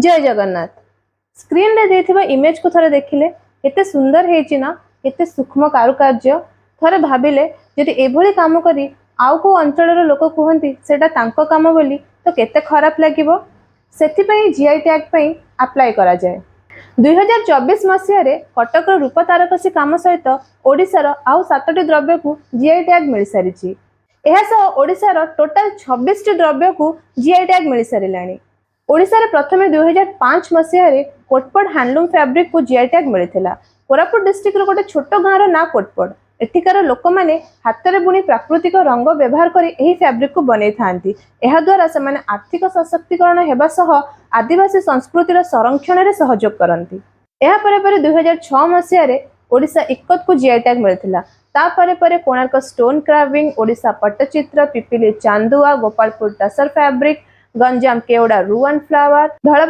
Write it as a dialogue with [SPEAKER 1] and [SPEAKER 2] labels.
[SPEAKER 1] ଜୟ ଜଗନ୍ନାଥ। ସ୍କ୍ରିନରେ ଦେଇଥିବା ଇମେଜକୁ ଥରେ ଦେଖିଲେ, କେତେ ସୁନ୍ଦର ହେଇଛି ନା? କେତେ ସୂକ୍ଷ୍ମ କାରୁକାର୍ଯ୍ୟ! ଥରେ ଭାବିଲେ, ଯଦି ଏଭଳି କାମ କରି ଆଉ କୋଉ ଅଞ୍ଚଳର ଲୋକ କୁହନ୍ତି ସେଇଟା ତାଙ୍କ କାମ ବୋଲି, ତ କେତେ ଖରାପ ଲାଗିବ। ସେଥିପାଇଁ ଜିଆଇ ଟ୍ୟାଗ ପାଇଁ ଆପ୍ଲାଏ କରାଯାଏ। 2024 ମସିହାରେ କଟକର ରୂପା ତାରକସି କାମ ସହିତ ଓଡ଼ିଶାର ଆଉ ସାତଟି ଦ୍ରବ୍ୟକୁ ଜିଆଇ ଟ୍ୟାଗ ମିଳିସାରିଛି। ଏହା ସହ ଓଡ଼ିଶାର ଟୋଟାଲ 26ଟି ଦ୍ରବ୍ୟକୁ ଜିଆଇ ଟ୍ୟାଗ ମିଳିସାରିଲାଣି। ଓଡ଼ିଶାରେ ପ୍ରଥମେ 2005 ମସିହାରେ କୋଟପଡ଼ ହ୍ୟାଣ୍ଡଲୁମ୍ ଫ୍ୟାବ୍ରିକକୁ ଜିଆଇ ଟ୍ୟାଗ ମିଳିଥିଲା। କୋରାପୁଟ ଡିଷ୍ଟ୍ରିକ୍ଟର ଗୋଟେ ଛୋଟ ଗାଁର ନାଁ କୋଟପଡ଼। ଏଠିକାର ଲୋକମାନେ ହାତରେ ବୁଣି ପ୍ରାକୃତିକ ରଙ୍ଗ ବ୍ୟବହାର କରି ଏହି ଫ୍ୟାବ୍ରିକକୁ ବନେଇଥାନ୍ତି। ଏହାଦ୍ୱାରା ସେମାନେ ଆର୍ଥିକ ସଶକ୍ତିକରଣ ହେବା ସହ ଆଦିବାସୀ ସଂସ୍କୃତିର ସଂରକ୍ଷଣରେ ସହଯୋଗ କରନ୍ତି। ଏହାପରେ ପରେ 2006 ମସିହାରେ ଓଡ଼ିଶା ଇକତକୁ ଜିଆଇ ଟ୍ୟାଗ ମିଳିଥିଲା। ତାପରେ ପରେ କୋଣାର୍କ ଷ୍ଟୋନ୍ କାର୍ଭିଂ, ଓଡ଼ିଶା ପଟ୍ଟଚିତ୍ର, ପିପିଲି ଚାନ୍ଦୁଆ, ଗୋପାଳପୁର ଟସର ଫ୍ୟାବ୍ରିକ, ଗଞ୍ଜାମ କେଉଡ଼ା ରୁଆନ୍ ଫ୍ଲାୱାର, ଧଳା